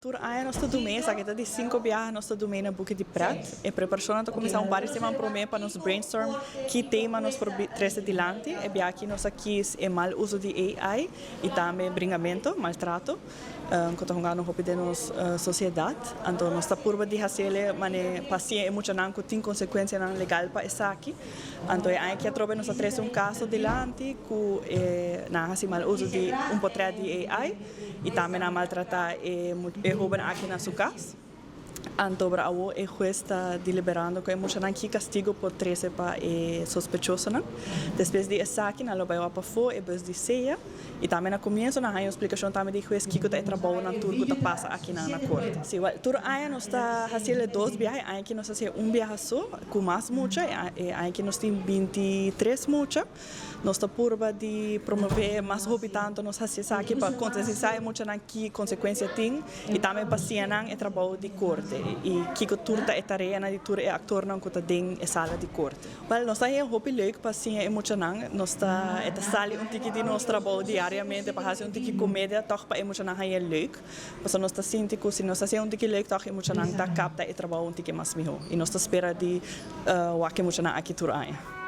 Tur aña nos ta dum'é, esaki ta di cinco biaha nos ta dum'é na Buki di Pret. E preparashonnan ta kuminsá un par di siman promé pa nos brainstorm ki tema nos por trese dilanti. E biaha aki nos a kis e mal uso di AI i tambe bringamento, maltrato, ku ta hungando hopi den nos sosiedat. Anto nos ta purba di hasiel manera pa siña e muchanan ku tin konsekuensianan legal pa esaki. Anto e aña aki atrobe nos a trese un kaso dilanti ku e nan a hasi mal uso di un potrèt di AI. I tambe nan a maltratá e e hóben aki na su kas. Anto ora awo e hues ta deliberando ku e muchanan ki kastigo por trese pa e sospechosonan. Despues di esaki nan lo bai wak pafó e bus di sea i tambe na komienso nan haña un splikashon tambe di hues kiko ta e trabounan tur ku ta pasa akinan na korte. Si, wèl, tur aña nos ta hasiel e dos biaha, e aña aki nos hasiel un biaha so ku mas mucha, e aña aki nos tin 23 mucha. Nos ta purba di promové mas hopi tantu nos hasi esaki pa konsientisá e muchanan ki konsekuensia tin i tambe pa siña nan e trabou di korte i kiko tur ta e tareanan di tur e aktornan ku ta den e sala di korte. Wèl, nos ta haña hopi leuk pa siña e muchanan. Nos ta e ta sali un tiki di nos trabou diariamente pa hasi un tiki komedia tòg pa e muchanan haña leuk. Pasobra nos ta sinti ku si nos hasi un tiki leuk tòg e muchanan ta kapta e trabou un tiki mas mihó i nos ta spera di wak e muchanan aki tur aña.